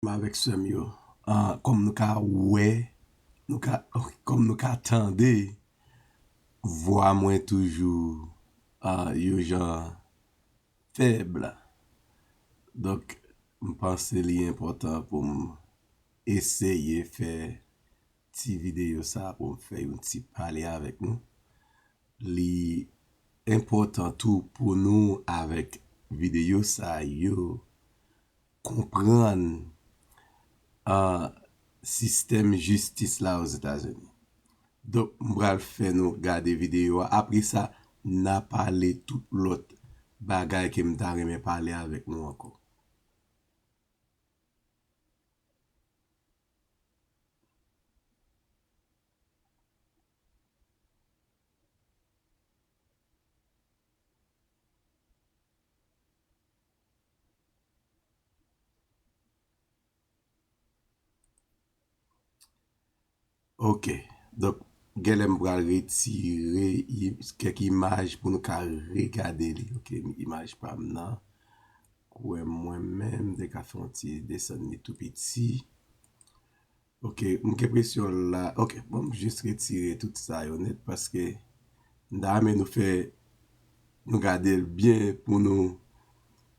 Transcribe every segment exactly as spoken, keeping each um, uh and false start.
Frè m avèk sè m yo, ah, kòm nou ka wè, nou ka, kòm nou ka tande, vwa mwen toujou, ah, yon jan fèb. Donk, m panse li enpòtan pou m eseye fè ti videyo sa a, pou m fè yon ti pale avèk nou. Li enpòtan tou pou nou, avèk videyo sa yo, konprann, ah, sistèm jistis la Ozetazini. Donk, m pral fè nou gade videyo a. Apre sa, n a pale tout lòt bagay ke m ta renmen pale avèk nou ankò. Ok. Donk, genlè m pral retire i-, kèk imaj pou nou ka regade li. Ok, imaj pa m nan. Kwè mwen menm, m te ka fè yon ti desann li tou piti. Ok, m gen enpresyon la. Ok, bon, m jis retire tout sa yo nèt paske m ta renmen nou fè, nou gade l byen pou nou,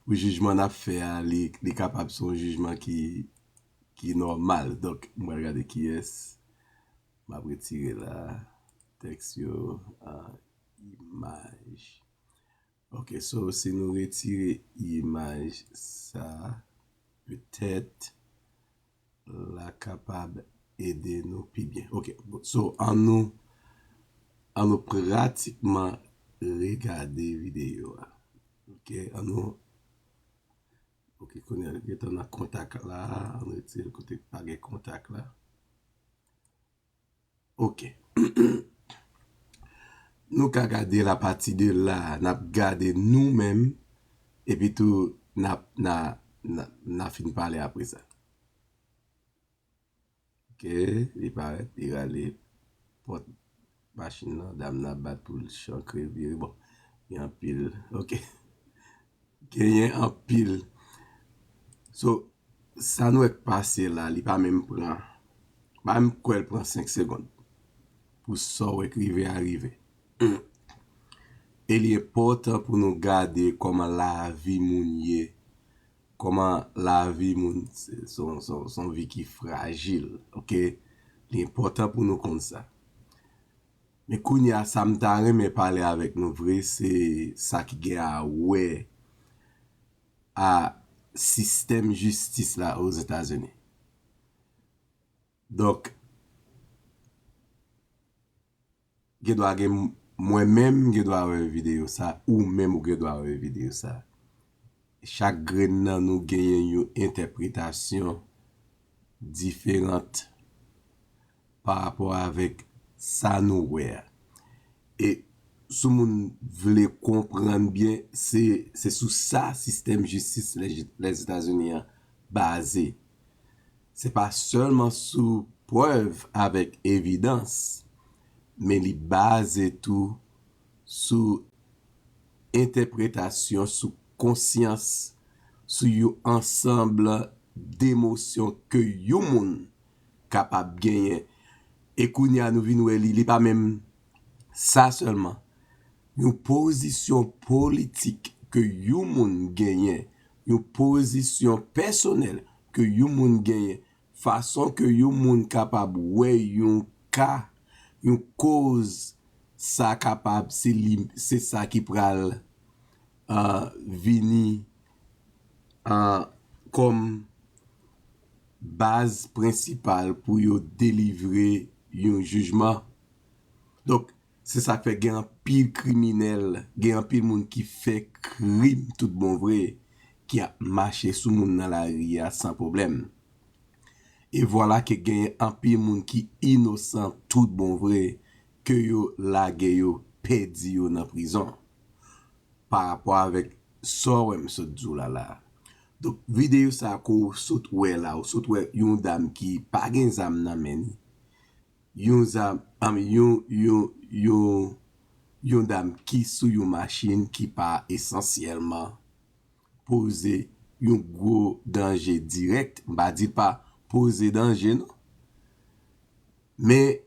pou jijman n ap fè a, li, li kapab se yon jijman ki, ki nòmal. Donk, m pral gade kiyès. M ap retire la. Tèks yo, ah, imaj. Ok, so si nou retire imaj sa, petèt la kapab ede nou pi byen. Ok, bon, so an nou, an nou pratikman regade videyo a. Ok, an nou, ok, kounye a, gentan nan kontak la, an nou retire l kote pa gen kontak la. Ok. Nou ka gade l apati de la, n ap gade nou menm, epi tou n ap, n a, n a, n a fin pale apre sa. Ok, li parèt, li rale pòt machin nan, dam nan bat pou l chankre vire. Bon, gen anpil. Ok. Genyen anpil. So, sa nou wè k pase la, li pa menm pran, pa menm kwè l pran senk segonn pou sa w wè k rive a rive. E li enpòtan pou nou gade kòman lavi moun ye, kòman lavi moun, se, se, se, se yon vi ki frajil, ok? Li enpòtan pou nou konn sa. Men kounye a, sa m ta renmen pale avèk nou vre, se sa ki gen a wè a sistèm jistis la Ozetazini. Donk, gen dwa gen, mwen menm, m gen dwa wè videyo sa, ou menm, ou gen dwa wè videyo sa. Chak grenn nan nou genyen yon entèpretasyon diferan pa rapò avèk sa nou wè a. E si moun vle konprann byen, se, se sou sa sistèm jistis Lèzetazini an baze. Se pa sèlman sou prèv avèk evidans, men li baze tou sou entèpretasyon, sou konsyans, sou yon ansanm demosyon ke yon moun kapab genyen. E kounye a nou vin wè li, li pa menm sa sèlman. Yon pozisyon politik ke yon moun genyen, yon pozisyon pèsonèl ke yon moun genyen, fason ke yon moun kapab wè yon ka, yon koz, sa kapab se li, se sa ki pral, ah, vini, ah, kòm baz prensipal pou yo delivre yon jijman. Donk, se sa k fè gen anpil kriminèl, gen anpil moun ki fè krim tout bon vre, ki ap mache sou moun nan lari a san pwoblèm. E vwala ke gen anpil moun ki inosan tout bon vre, ke yo lage yo, pèdi yo nan prizon. Pa rapò avèk sa w wè m sot di w la la. Donk, videyo sa a ke w sot wè la, ou sot wè yon dam ki pa gen zam nan men li. Yon zam, ann, yon, yon, yon, yon dam ki sou yon machin ki pa esansyèlman poze yon gwo danje dirèk, m pa di l pa poze danje non. Men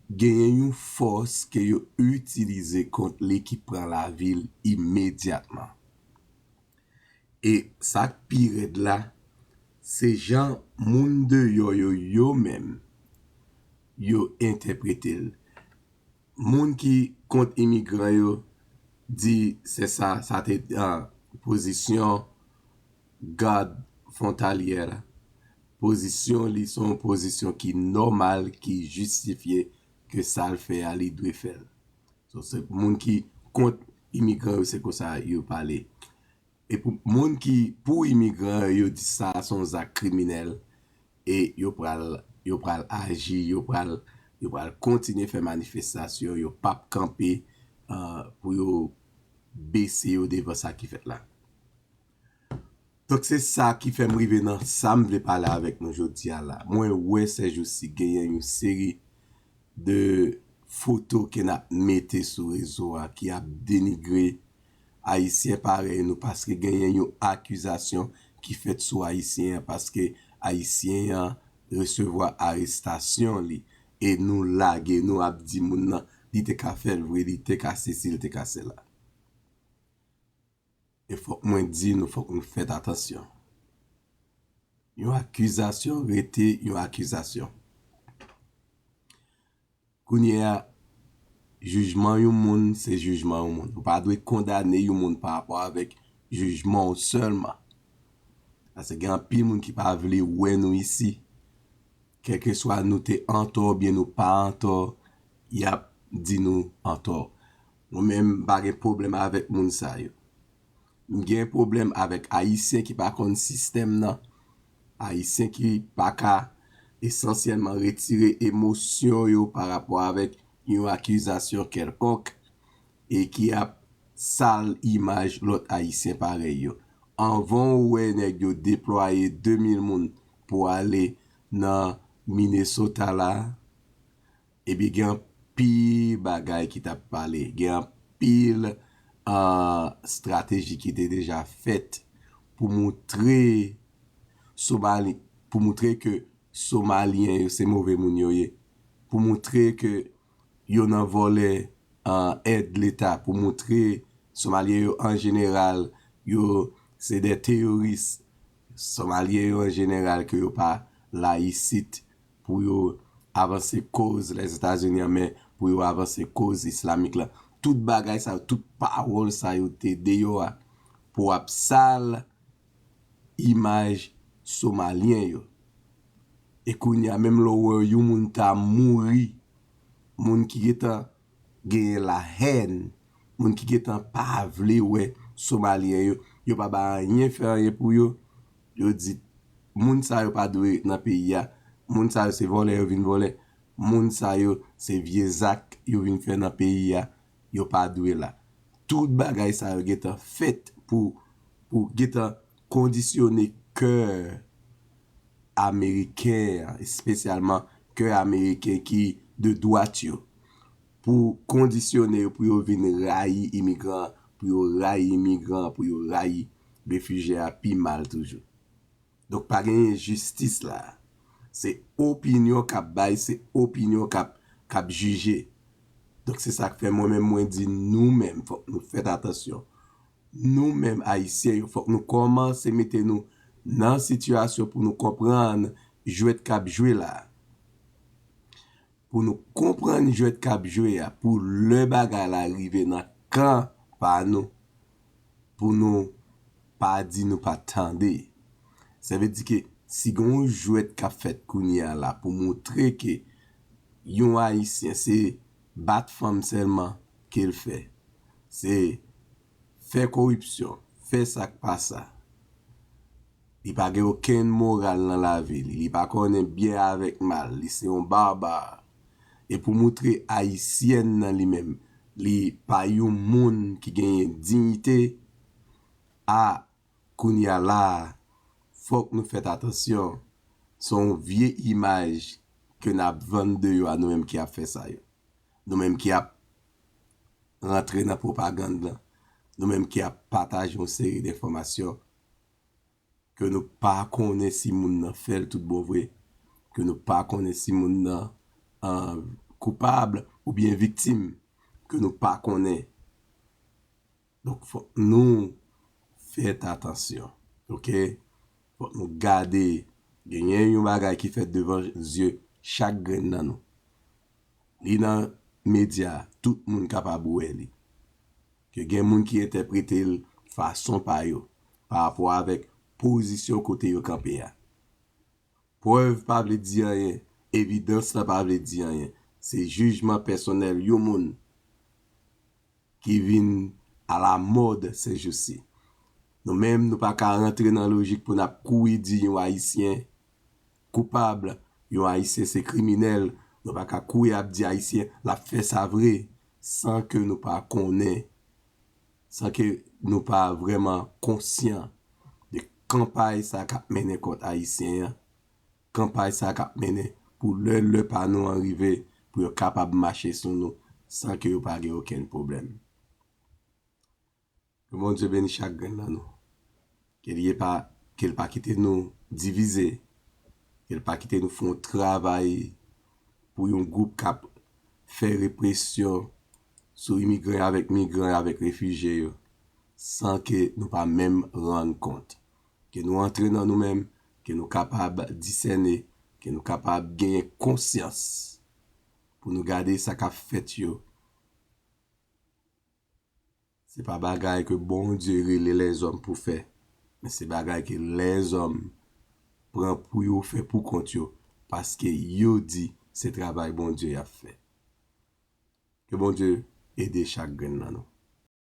genyen yon fòs ke yo itilize kont li ki pran lavi l imedyatman. E sa k pi rèd la, se jan moun deyò yo, yo menm, yo entèprete l. Moun ki kont imigran yo di se sa, sa te an pozisyon gad fwontalyè la. Pozisyon li se yon pozisyon ki nòmal, ki jistifye ke sa l fè a, li dwe fè l. So, se moun ki kont imigran yo, se konsa yo pale. E pou moun ki pou imigran yo, yo di sa se yon zak kriminèl e yo pral, yo pral aji, yo pral, yo pral kontinye fè manifestasyon, yo p ap kanpe, uh, pou yo bese yo devan sa ki fèt la. Donk, se sa ki fè m rive nan sa m vle pale avèk nou jodi a la. Mwen wè sèjousi genyen yon seri de foto ke n ap mete sou rezo a ki ap denigre Ayisyen parèy nou, paske genyen yon akizasyon ki fèt sou Ayisyen an, paske Ayisyen an resevwa arestasyon li, e nou lage, nou ap di moun nan, li te ka fè l vre, li te ka sesi, li te ka sela. E fòk mwen di nou, fòk nou fèt atansyon. Yon akizasyon rete yon akizasyon. Kounye a, jijman yon moun, se jijman yon moun. Ou pa dwe kondane yon moun pa rapò avèk jijman w sèlman. Paske gen anpil moun ki pa vle wè nou isi. Kèlkeswa nou te antò oubyen nou pa antò, y ap di nou antò. Mwen menm, m pa gen pwoblèm avèk moun sa yo. M gen pwoblèm avèk Ayisyen ki pa konn sistèm nan. Ayisyen ki pa ka esansyèlman retire emosyon yo pa rapò avèk yon akizasyon kèlkonk e ki ap sal imaj lòt Ayisyen parèy yo. Anvan w wè nèg yo deplwaye de mil moun pou ale nan Minnesota la, epi gen anpil bagay ki t ap pale, gen anpil, ah, estrateji ki te deja fèt pou moutre Somali, pou moutre ke Somalyen yo se move moun yo ye, pou moutre ke yo nan vòlè, ah, èd Leta, pou moutre Somalyen yo an jeneral, yo se de teyoris. Somalyen yo an jeneral ke yo pa la isit pou yo avanse koz Lèzetazini an, men pou yo avanse koz islamik la. Tout bagay sa yo, tout pawòl sa yo te deyò a pou ap sal imaj Somalyen yo. E kounye a, menm lè w wè yon moun ta mouri, moun ki gentan genyen lahèn, moun ki gentan pa vle wè Somalyen yo, yo pa bay anyen fè anyen pou yo, yo di, moun sa yo pa dwe nan peyi a, moun sa yo se vòlè yo vin vòlè, moun sa yo se vye zak yo vin fè nan peyi a, yo pa dwe la. Tout bagay sa yo gentan fèt pou, pou gentan kondisyone kè ameriken an, espesyalman kè ameriken ki de dwat yo, pou kondisyone yo pou yo vin rayi imigran, pou yo rayi imigran, pou yo rayi refijye a pi mal toujou. Donk, pa genyen jistis la. Se opinyon k ap bay, se opinyon k ap, k ap jije. Donk, se sa k fè mwen menm, mwen di nou menm, fòk nou fèt atansyon. Nou menm Ayisyen yo, fòk nou kòmanse mete nou nan sitiyasyon pou nou konprann jwèt k ap jwe la. Pou nou konprann jwèt k ap jwe a, pou lè bagay la rive nan kan pa nou, pou nou pa di nou pa tande. Sa vle di ke si gen yon jwèt k ap fèt kounye a la pou moutre ke yon Ayisyen se bat fanm sèlman ke l fè, se fè koripsyon, fè sa k pa sa. Li pa gen okenn moral nan lavi li. Li pa konnen byen avèk mal. Li se yon baba. E pou moutre Ayisyèn nan li menm, li pa yon moun ki genyen diyite, a, kounye a la a, fòk nou fèt atansyon. Se yon vye imaj ke n ap vann deyò a, nou menm ki ap fè sa yo. Nou menm ki ap rantre nan pwopagann lan. Nou menm ki ap pataje yon seri d enfòmasyon ke nou pa konnen si moun nan fè l tout bon vre, ke nou pa konnen si moun nan uh, koupab oubyen viktim, ke nou pa konnen. Donk, fòk nou fè atansyon, oke? Fòk nou gade, genyen yon bagay ki fèt devan zye chak grenn nan nou. Li nan medya, tout moun kapab wè li. Ke gen moun ki entèprete l fason pa yo, pa rapò avèk pozisyon kote yo kanpe a. Prèv pa vle di anyen, evidans la pa vle di anyen. Se jijman pèsonèl yon moun ki vin alamòd sejousi. Nou menm, nou pa ka rantre nan lojik pou n ap kouri di yon Ayisyen koupab, yon Ayisyen se kriminèl, nou pa ka kouri ap di Ayisyen l ap fè sa vre, san ke nou pa konnen, san ke nou pa vrèman konsyan de kanpay sa k ap mennen kont Ayisyen an, kanpay sa k ap mennen pou lè lè pa nou an rive, pou yo kapab mache sou nou san ke yo pa gen okenn pwoblèm. Ke Bondye beni chak grenn nan nou. Ke li pa, ke l pa kite nou divize, ke l pa kite nou fè yon travay pou yon gwoup k ap fè represyon sou imigran avèk migran avèk refijye yo, san ke nou pa menm rann kont. Ke nou antre nan nou menm, ke nou kapab disène, ke nou kapab genyen konsyans pou nou gade sa k ap fèt yo. Se pa bagay ke Bondye rele lèzòm pou fè, men se bagay ke lèzòm pran pou yo fè pou kont yo, paske yo di se travay Bondye y ap fè. Ke Bondye ede chak grenn nan nou.